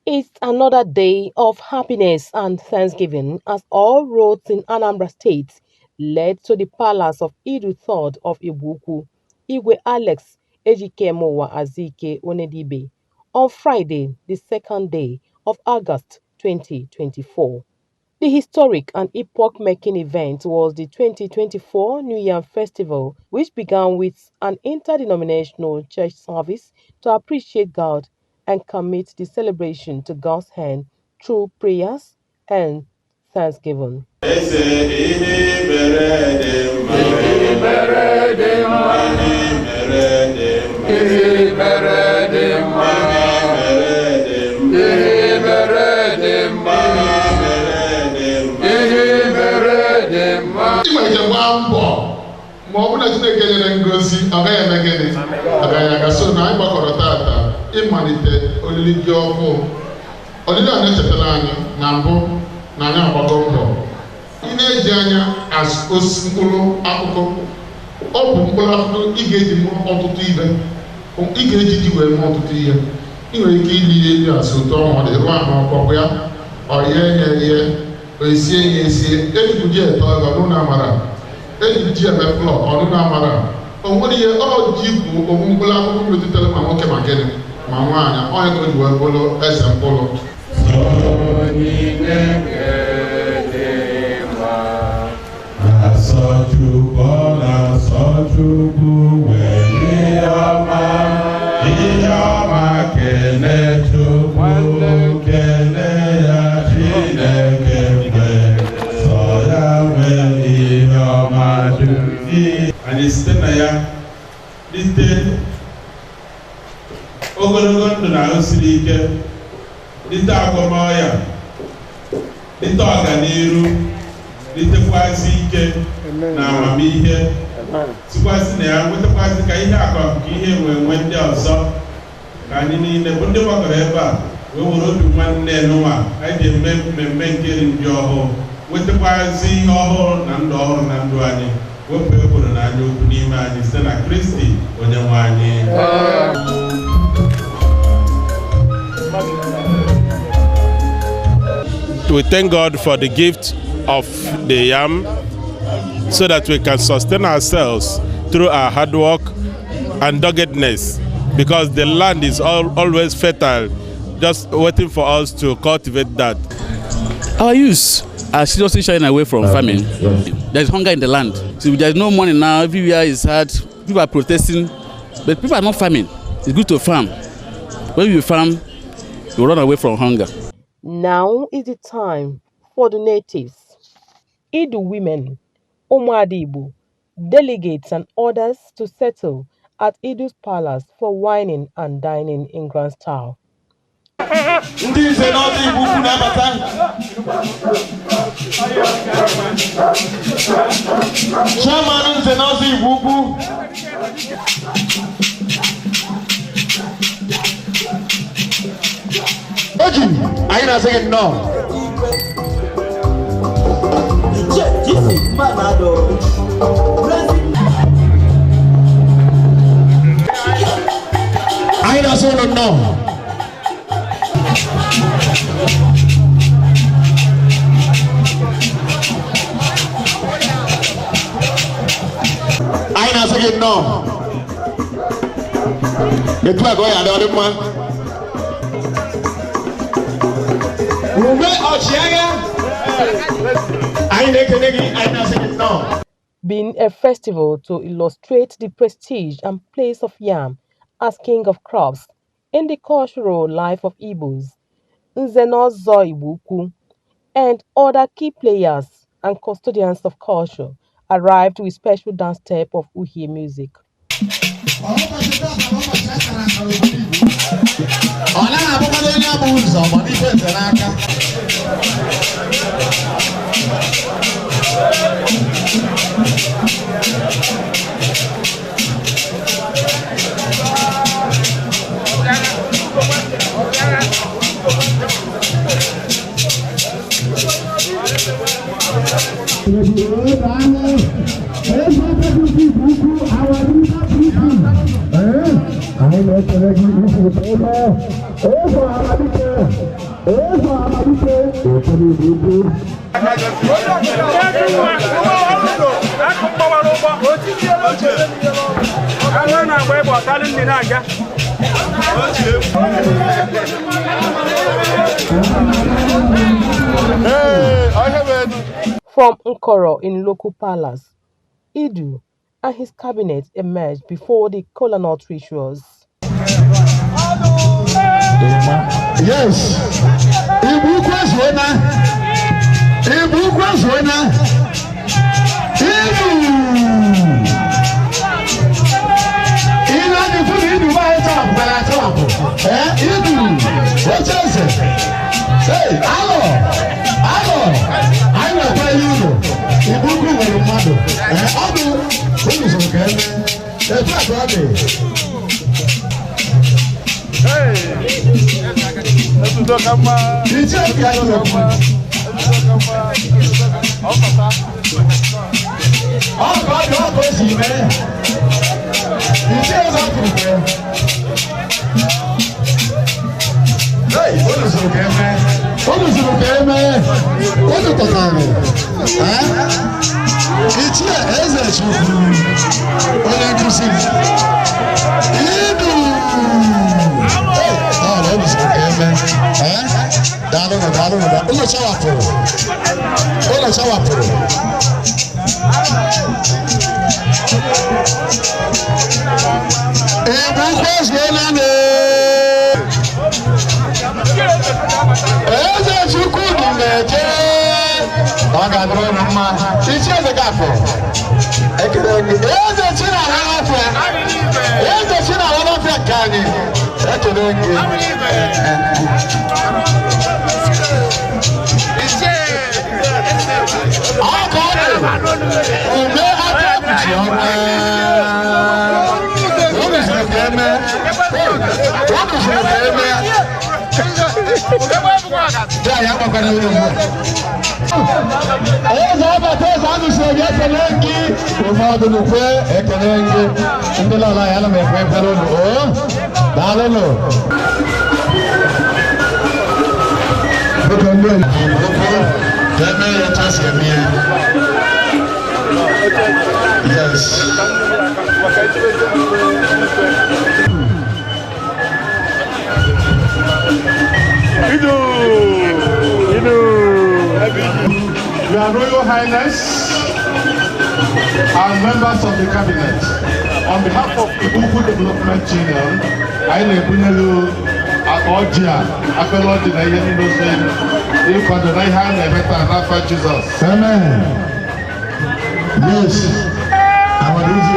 It's another day of happiness and thanksgiving as all roads in Anambra State led to the palace of Idu III of Igbo-Ukwu, Igwe Alex Ejikemewa Azike Onedibe, on Friday, the second day of August 2024. The historic and epoch-making event was the 2024 New Yam Festival, which began with an interdenominational church service to appreciate God and commit the celebration to God's hand through prayers and thanksgiving. Eze ihe mere dị mma. Ihe mere dị mma. Ihe mere dị mma. Ihe mere dị mma. Ihe mere dị mma. Ihe mere dị mma. Ị nwere ike gbaa mbọ ma ọ bụrụ na Chineke nyere ngozi, ọ gaghị eme gịnị? Ọ gaghị aga. So na anyị gbakọrọ tata ịmalite olili ji ọfụụ. Olili a na-echetara anyị na mbụ na anyị agbago mbọ. Ị na-eji anya osisi mkpụrụ akụkụ, ọ bụ mkpụrụ akụkụ ị ga-eji mụọ ọtụtụ ihe. Ị ga-eji ji wee mụọ ọtụtụ ihe. Ị nwere ike ili ya elu asị ụtọ ma ọ dị rụọ ahụ ọkpọkụ ya, ọ yee ya eye, o esie ya esie. Ejikwu ji ete ọgọ ọnụ na amara, eji ji eme flour ọnụ na amara. O nwere ihe ọ ji bụ owu mkpụrụ akụkụ metụtara ma nwoke ma gịnị ma nwaanyị, onye ka o ji wee bụrụ eze mkpụrụ. Na-asọ Chukwu, ọ na-asọ Chukwu nwere ihe ọma, ihe ọma. Kene Chukwu, kene ya. Chineke mgbe sọ ya nwee ihe ọma dum. Anyị site na ya rite ogologo ndụ na ahụ siri ike, rite agwọmọya, rite ọganiru, ritekwazị ike na amamihe, sikwazị na ya nwetakwazị ka ihe akụ nke ihe enwe enwe ndị ọzọ, ka anyị niile bụ ndị gbakọrọ ebe a wee were obi nwanne n'ụwa anyị ji eme mmemme nke iri ji ọhụụ, nwetakwazị ihe ọhụrụ na ndụ ọhụrụ na ndụ anyị, wepụ ekworo na anya ukwu n'ime anyị, site na Kristi onye nwe anyị. We thank God for the gift of the yam so that we can sustain ourselves through our hard work and doggedness, because the land is always fertile, just waiting for us to cultivate that. Our youths are seriously shying away from farming. There's hunger in the land. So there's no money now. Everywhere is hard. People are protesting, but people are not farming. It's good to farm. When you farm, you run away from hunger. Now is the time for the natives, Idu women, Umuada Igbo, delegates and others to settle at Idu's palace for wining and dining in grand style. Ndị nze na ọzọ Igbo Ukwu na-abata. Chairman nze na ọzọ Igbo Ukwu. Oji, anyị na-asị gị nnọọ. Anyị na-asị ụnụ nnọọ. Anyị na-asị gị nnọọ. Etu a ka ọ ya adị, ọ dị mma. Ume ọchịagha, anyị na-ekele gị, anyị na-asị gị nnọọ. Being a festival to illustrate the prestige and place of yam as king of crops in the cultural life of Igbos, Nze na Ọzọ Igbo Ukwu and other key players and custodians of culture arrived with special dance step of Uhie music. Ụbọchị tata bụ ụbọchị a kara aka n'obodo Igbo. Ọ naghị abụkwado onye abụ ụzọ ma n'ife eze n'aka. Anyị na-ekele gị isi ebe eze Amadike, eze Amadike ekele Igbo Ukwu. Akụ gbawara ụgbọ anụ na-agba egbe ọtalị nri na-aga. From Nkoro in local palace, Idu and his cabinet emerged before the kolanut rituals. Yes, Igbo Ukwu ezuona, Igbo Ukwu ezuona. Idu ile anyị fụ na idu be anyị chawapụtara achawapụ. Ee, idu oche eze. Ee, alọ alọ anyị na-akwanye unu. Igbo Ukwu nwere mmadụ. Ee, ọ bụ unu zụrụ ka eme etu a ka ọ dị. Etuto ka mma. Ichie ka anyị na-ekwu. Ọ ka ọ dị, ọ ka o si mee. Ichie eze afụrụkwe. Hey, unu zụrụ ka eme. Unu zụrụ ka eme. Unu tọtara. Eh? Ichie eze Chukwu, onye nkụzi. Idu. Hey, ọ na unu zụrụ ka eme. Eh? Daalụnụ, daalụnụ, daalụ. Unu chawapụrụ. Unu chawapụrụ. Igbo Ukwu ezuola nụ. Eze Chukwu dị na-eje. Ọ ga-adịrị unu mma. Ichie eze gafọ. Ekele gị. Eze Chinara n'ọfịa. Eze Chinara n'ọfịa nke anyị. Ekele gị. Ọ ka ọ dị. Ume aka ekpuchi ọnwa. Unu zuru ka eme. Unu zuru ka eme. Ya ya gbakwana unu ugbu a. Eze abata eze anụsi obi ekele gị. Ụfọdụ n'ukwe ekele gị. Ndị lọla ya ana m ekwe ekwere unu. O, daalụnụ. Biko ndị okwu ka eme ya etu esi eme ya. Yes. Idu. Idu. Your Royal Highness and members of the cabinet, on behalf of Igbo Ukwu Development Union, anyị na-ebunyelu ọjị a, akpere ọjị na ihe niile ozo elu ịkwado na ihe a na-eme taa n'afọ Jizọs. Amen. Yes. Our DJ,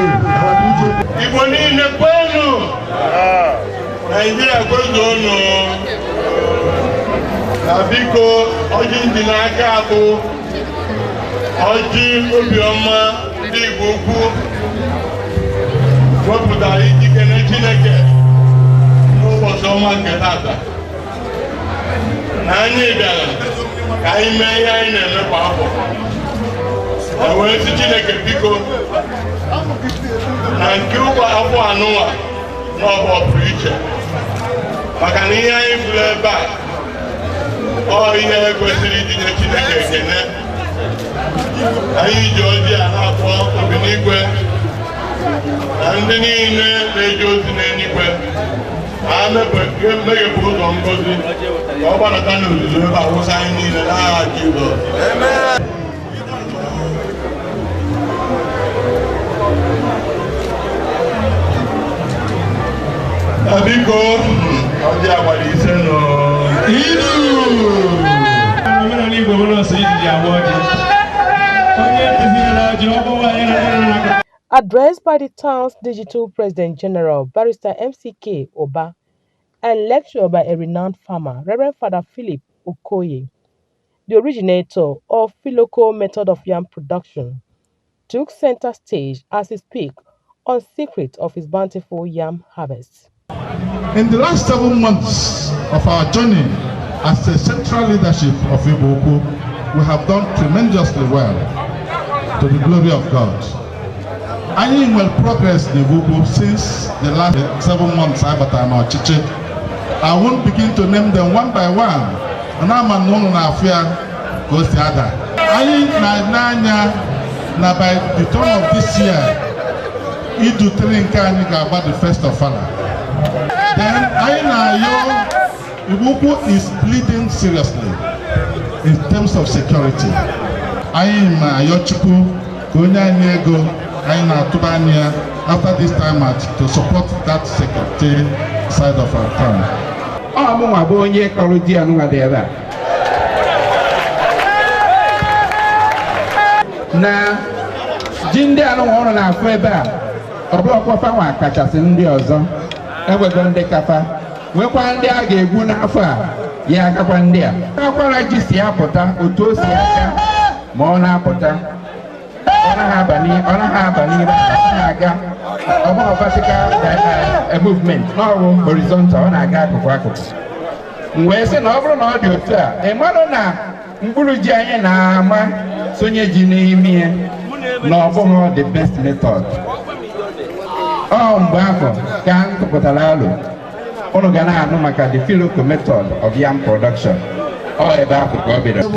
our DJ. Igbo niile kwenu! Naijiria kwezuonu! Na biko, ọjị ndị n'aka bụ ọjị obiọma ndị Igbo Ukwu wepụtara iji kene Chineke n'ụbọchị ọma nke tata. Na anyị bịara ka anyị mee ihe anyị na-eme kwa afọ. E wee sị Chineke biko na nke ụgbọ afọ anụnwa na ọ bụ ọpụrụ iche maka na ihe anyị fụrụ ebe a ọ ihe kwesịrị itinye Chineke ekene. Anyị ji ọjị a na-akpọ obinigwe na ndị niile na-eje ozi n'eluigwe ha meghepụ ụzọ ngozi ka ọ gbadata n'ozuzo ebe a wụsa anyị niile n'aha Jizọs. Na biko, ọjị agbara ise nọ. Idu. Omenala Igbo bụ nọọsụ ijiji agba ọjị. Onye tizinyere ọjị, ọ gbawa ya na n'aka. Addressed by the town's digital president general, Barrister MCK Oba, and lecture by a renowned farmer, Reverend Father Philip Okoye, the originator of Filoko method of yam production, took center stage as he spoke on secret of his bountiful yam harvest. In the last 7 months of our journey as a central leadership of Igbo, we have done tremendously well to the glory of God. Anyị nwere progress n'Igbo since the last 7 months anyị batara n'ọchịchị. I won't begin to name them one by one. Na ama na ụnụ na-afụ ya ka o si ada. Anyị na-ene anya na by the turn of this year, Idu three nke anyị ga-agba the first ofala. Then anyị na-ayọ. Igbo Ukwu is bleeding seriously in terms of security. Anyị na-ayọ Chukwu ka onye anyị ego anyị na-atụba anya after this time out to support that security side of our town. Ọ mụnwa bụ onye kọrọ ji anụnwa dị ebe a na ji ndị anụnwa ụnụ na-afụ ebe a. Ọ bụrụkwa fanwa kachasị ndị ọzọ, enwego ndị kafa, nwekwa ndị a ga-egwu n'afọ a ya agakwa ndị a. Akwara ji si apụta otu o si aka ma ọ na-apụta, ọ naghị aba n'ime, ọ na-aga, ọ bụghị vertical movement n'ọrụ, horizontal, ọ na-aga akụkụ akụkụ. M wee sị na ọ bụrụ na ọ dị otu a, ị marụ na mkpụrụ ji anyị na-ama sonye ji n'ime ya na ọ bụghị the best method. Ọ mgbe ahụ ka m tụpụtara alo unu ga na-anụ maka the Filoko method of yam production. Ọ ebe ahụ ka ọ bidoro.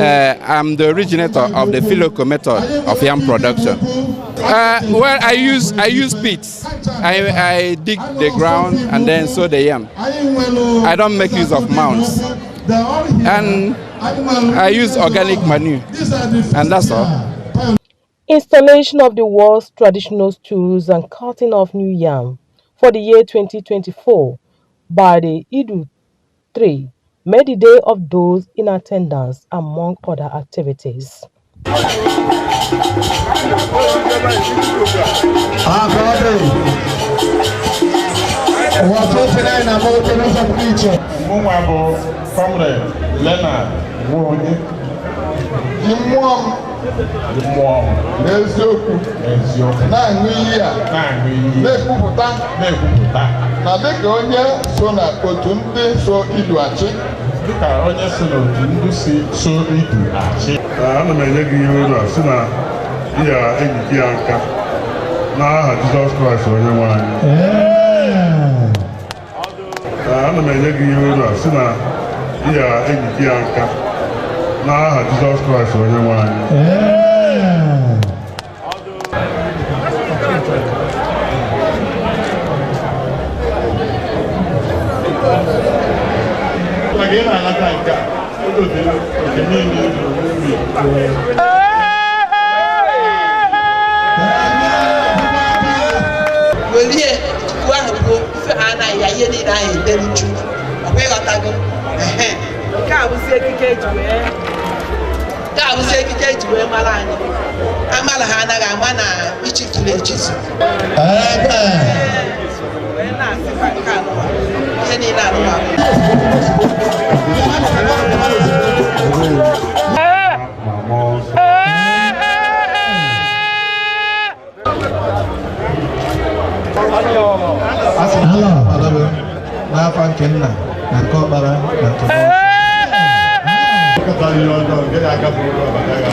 I'm the originator of the Filoko method of yam production. Well, I use pits. I dig the ground and then sow the yam. I don't make use of mounds, and I use organic manure, and that's all. Installation of the world's traditional stools and cutting of new yam for the year 2024 by the Idu III made the day of those in attendance, among other activities. Akọọdụ ụwa 29 na moto n'ụzọ pụrụ iche. Mụnwa bụ Comrade Leonard Nwoye. Ji mmụọ m dị mmụọ m n'eziokwu n'eziokwu na-aṅụ iyi a na-aṅụ iyi na-ekwupụta na-ekwupụta na dịka onye so na otu ndị so idu achị, dịka onye so n'otu ndị si so idu achị, Ana m enye gị ihe uru a sị na ị ya ejike ya nka n'aha Jizọs Kraịst onye nwe anyị. Ana m enye gị ihe uru a sị na ị ya ejike ya nka n'aha Jizọs Kraịst onye nwe anyị. Maka ị na-anata nke a, o gotere oke niile i zuru n'ubi. Welie chukwu ahụ bụ ife ha anaghị ya ihe niile ahụ edere chukwu ọkwa ịghọtago. Ehe. Nke a bụzi ekike eji wee mara anyị. Amara ha anaghị ama na ichifuru echizu wee na-asịkwa nke anụwa ihe niile anụwa. Ma mmụọ nsọ. Asị m akwadobe n'afa nke nna na nke ọkpara na nke mmụọ nsọ. Ịkọtara ihe ọjọọ nke ga-agafere ụlọ ọbata ga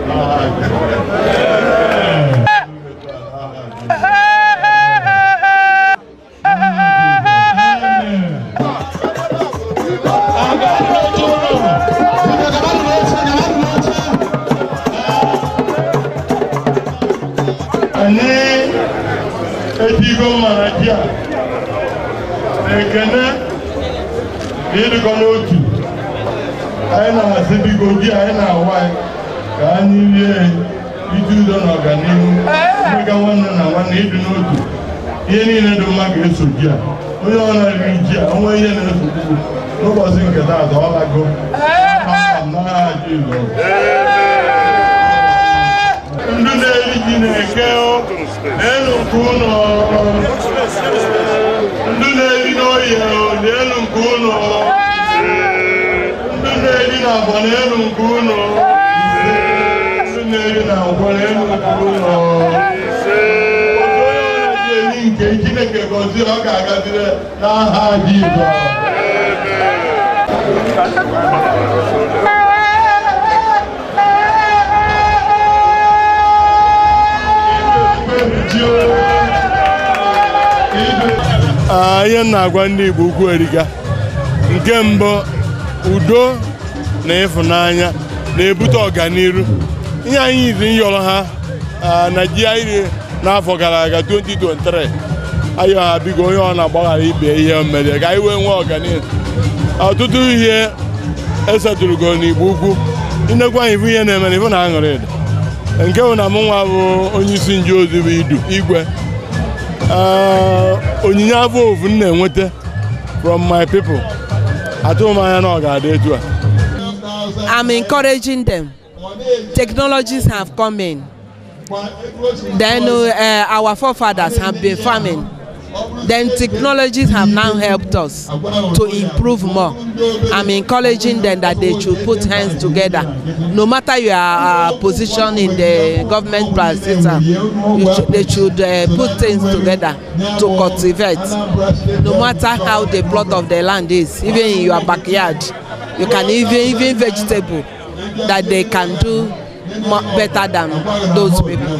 n'aha Jizọs. Anyị etigo mma na ji a na-ekene na ịdịkọ n'otu. Anyị na-asị, biko, ji anyị na-awa anyị ka anyị rie iji udo na ọganihu mmega nwanne na nwanne, ịdị n'otu, ihe niile dị mma ga-eso ji a. Onye ọ na-eri ji a onwe ihe na-esogbu n'ụbọchị nke taata, ọ lago n'aha Jizọs. Ndị na-eri ji na-eke o. N'elu nke ụlọ. Ndị na-eri n'oye n'elu nke ụlọ. Ndị na-eri n'abọ n'elu nke ụlọ. Ndị na-eri na nkwọ n'elu nke ụlọ. Onye nke Chineke gọzie ọ ga-agaziri n'aha Jizọs. Ihe m na-agwa ndị Igbo Ukwu erika. Nke mbụ, udo na ịfụnanya na-ebute ọganiru. Ihe anyị yiri nyọrọ ha na ji anyị n'afọ gara aga 2023 ayọ ha biko onye ọ na-agbaghara ibe ihe mere ka anyị wee nwee ọganiru. Ọtụtụ ihe esetụrụgo n'Igbo Ukwu inekwa anyị bụ ihe na-eme na ịfụ na aṅụrị dị. Nke bụ na mụ nwa bụ onye isi nje ozi bụ Idu Igwe. Onyinye afọ ofu m na-enweta from my people atụghị m anya na ọ ga-adị etu a. I'm encouraging them. Technologies have come in. Then our forefathers have been farming. Then technologies have now helped us to improve more. I'm encouraging them that they should put hands together. No matter your position in the government system, they should put things together to cultivate. No matter how the plot of the land is, even in your backyard, you can even vegetable that they can do better than those people.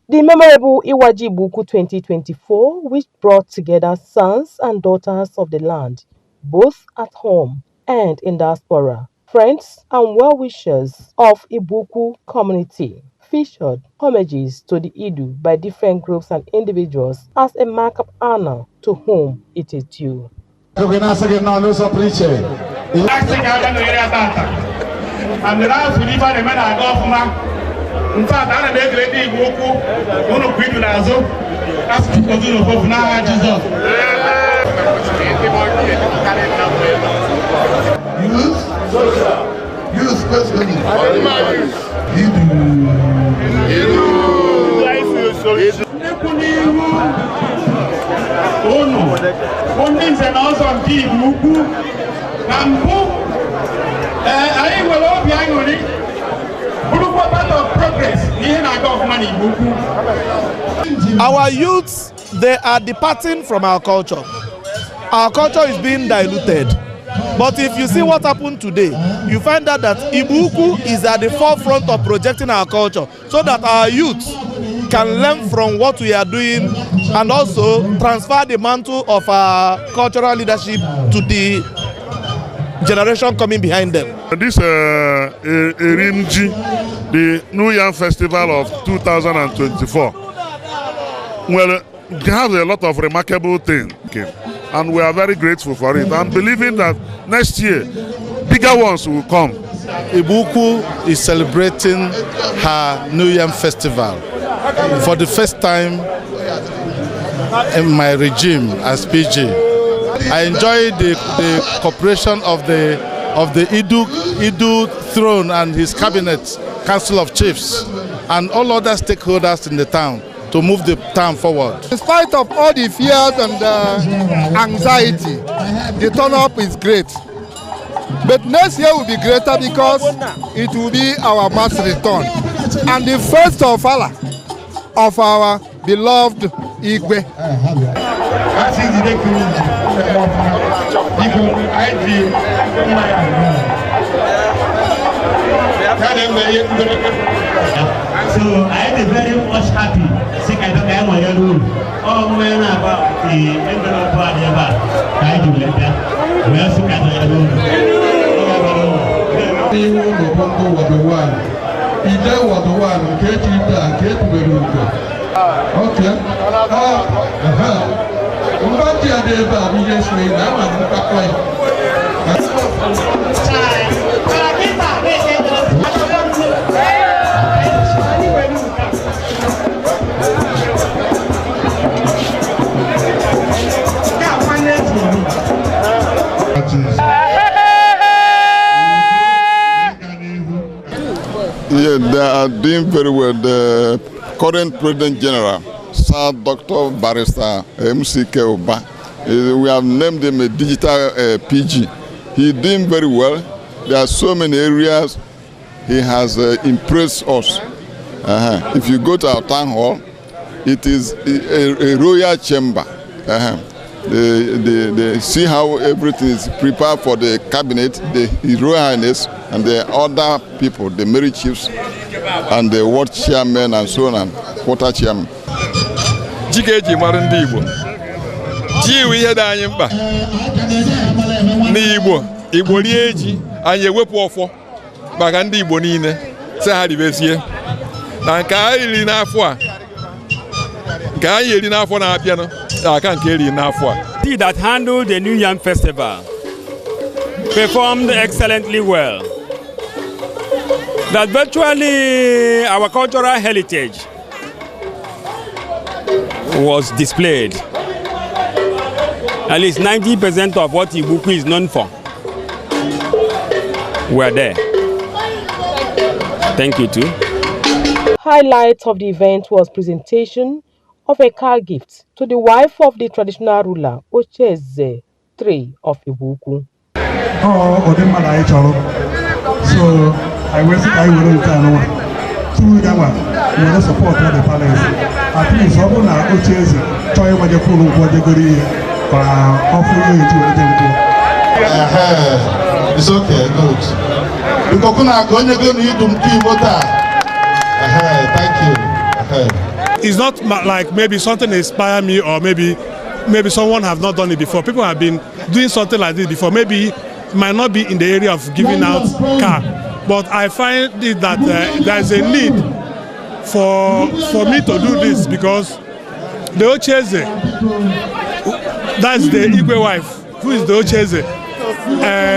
The memorable Iwaji Igbo Ukwu 2024, which brought together sons and daughters of the land, both at home and in diaspora, friends and well-wishers of Igbo Ukwu community, featured homages to the Idu by different groups and individuals as a mark of honor to whom it is due. In fact, ana m ekele ndị Igbo Ukwu unu kwụ idu n'azụ asụsụ n'ofofu n'aha Jizọs. Youth, Nnekwu n'ihu unu bụ ndị nze na ọzọ nke Igbo Ukwu na mbụ anyị nwere obi aṅụrị bụrụkwa part of progress n'ihe na-aga ọfụma n'Igbo Ukwu. Our youths, they are departing from our culture. Our culture is being diluted. But if you see what happened today, you find out that Igbo Ukwu is at the forefront of projecting our culture so that our youth can learn from what we are doing and also transfer the mantle of our cultural leadership to the generation coming behind them. This Erimji, the New Yam Festival of 2024, well, it has a lot of remarkable things, and we are very grateful for it. I'm believing that next year, bigger ones will come. Igbo Ukwu is celebrating her New Yam Festival for the first time in my regime as PG. I enjoy the cooperation of the Idu throne and his cabinet, Council of Chiefs, and all other stakeholders in the town to move the town forward. In spite of all the fears and anxiety, the turn-up is great. But next year will be greater because it will be our mass return. And the first of Allah, of our beloved Igwe. So I am very much happy. See, I don't have my rule. Oh, man, about the envelope. I do let that. We are so kind Okay. are doing very well. The current President General, Sir Dr. Barrister MCK Uba, we have named him a digital PG. He's doing very well. There are so many areas he has impressed us. If you go to our town hall, it is a royal chamber. They see how everything is prepared for the cabinet, the His Royal Highness, and the other people, the Mary chiefs, and the ward chairman, and so on, and quarter chairman. Ji ka eji mara ndị Igbo. Ji wụ ihe dị anyị mkpa n'Igbo. Igbo rie ji, anyị ewepụ ọfọ maka ndị Igbo niile sị ha ribezie na nke anyị riri n'afọ a, nke anyị eri n'afọ na-abịanụ aka nke eri n'afọ a. He that handled the New Yam Festival performed excellently well. That virtually our cultural heritage was displayed. At least 90% of what Igbo-Ukwu is known for were there. Thank you too. Highlight of the event was presentation of a car gift to the wife of the traditional ruler, Ocheze III of Igbo-Ukwu. Ọ ụdị mmadụ anyị chọrọ, so anyị wee sị ka anyị were nke anụnwa tụrụ ya nwa were support the palace. At least ọ bụrụ na oche eze chọọ ịgbajekwuru nkwụ, jegoro ihe ka ọ fụ ihe eji were je nkwụ. It's okay, good. Biko kuna ka onye go na idu nke Igbo taa. Thank you. It's not like maybe something inspired me or maybe someone have not done it before. People have been doing something like this before. Maybe it might not be in the area of giving out car, but I find it that there is a need for me to do this because the Ocheze, that's the Igwe wife, who is the Ocheze.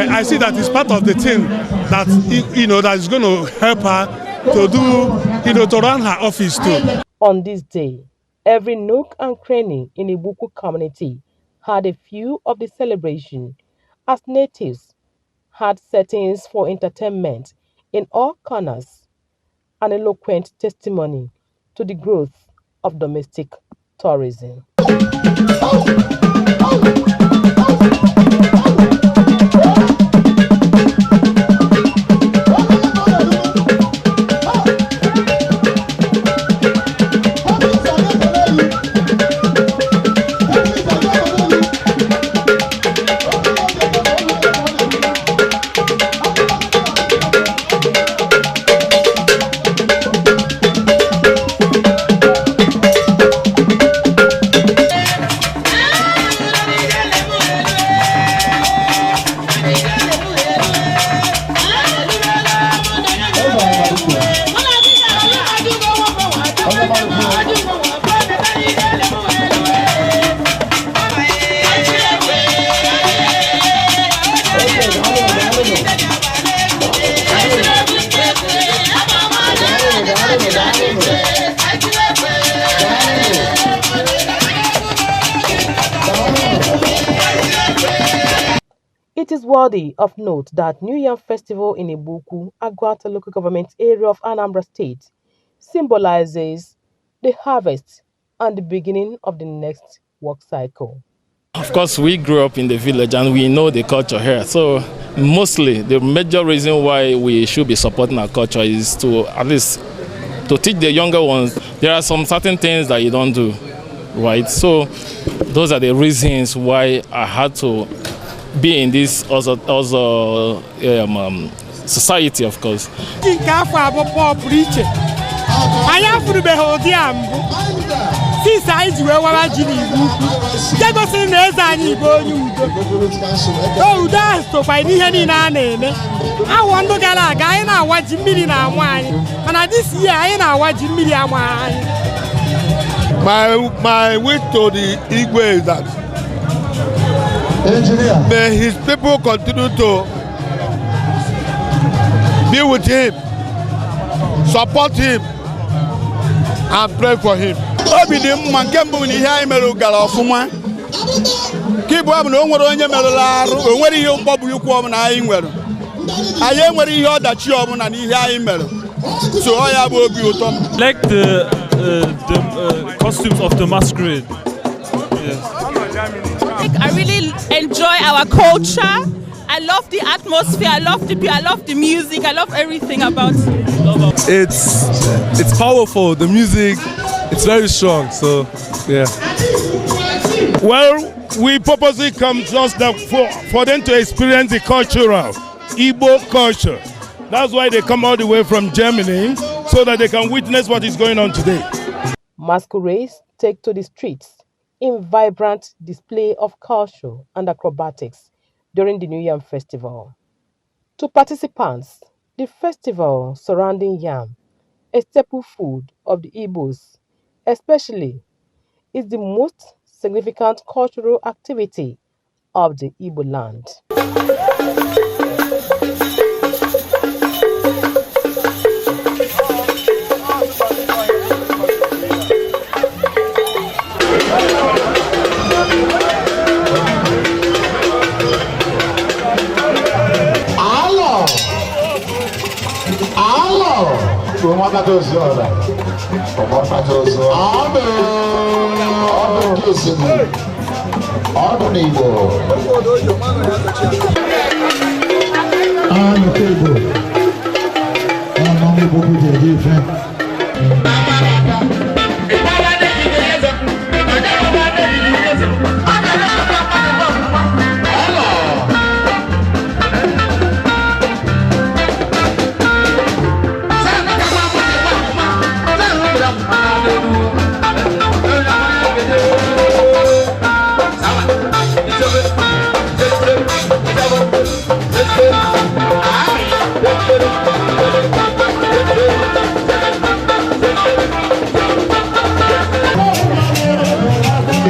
I see that it's part of the thing that that is going to help her to do to run her office too. On this day, every nook and cranny in Igbo-Ukwu community had a few of the celebration, as natives had settings for entertainment in all corners, an eloquent testimony to the growth of domestic tourism. It is worthy of note that New Yam Festival in Igbo-Ukwu, Aguata Local Government Area of Anambra State, symbolizes the harvest and the beginning of the next work cycle. Of course, we grew up in the village and we know the culture here. So mostly the major reason why we should be supporting our culture is to at least to teach the younger ones there are some certain things that you don't do, right? So those are the reasons why I had to be in this also society, of course. Ji nke afọ abụọ pụrụ iche, anyị afụrụbeghị ụdị a mbụ since anyị ji wee wara ji n'Igbo Ukwu, nke gosiri na eze anyị bụ onye udo. O udo ahụ sokwa n'ihe niile a na-eme. Awọ ndụ gara aga, anyị na-awa ji, mmiri na-anwụ anyị, mana this year anyị na-awa ji, mmiri ama anyị. My wish to the Igwe is that may his people continue to be with him, support him, and pray for him. Obi dị mma. Nke mbụ na ihe anyị mere gara ọfụma. Nke ịbụọ bụ na o nwere onye merụrụ arụ, o nwere ihe mkpọbụ ikwu ọbụla anyị nwere. Anyị enwere ihe ọdachi ọbụla n'ihe anyị mere. So ọ ya bụ obi ụtọ m. Like the costumes of the masquerade. Yes. I really enjoy our culture. I love the atmosphere. I love the people. I love the music. I love everything about it. It's powerful. The music, it's very strong. So, yeah. Well, we purposely come just that for them to experience the cultural Igbo culture. That's why they come all the way from Germany, so that they can witness what is going on today. Masquerades take to the streets in vibrant display of culture and acrobatics during the New Yam Festival. To participants, the festival surrounding yam, a staple food of the Igbos especially, is the most significant cultural activity of the Igbo land. Alọ! Alọ! Ụmụaka ozu ọra. Ụmụaka ozu ọra. Ọdụ! Ọdụ nke osimiri. Ọdụ n'Igbo. Anụ Igbo. Ọmọ Igbo kú jẹ̀ yé fẹ́.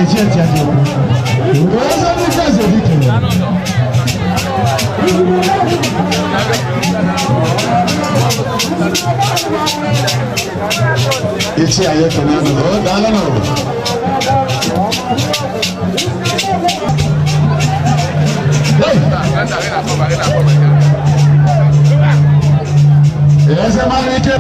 Echi ntị adị okwu. Eze ndị eze dike. Echi anyị ekene unu. O daalụ nụ. Hey! Eze mmadụ ike.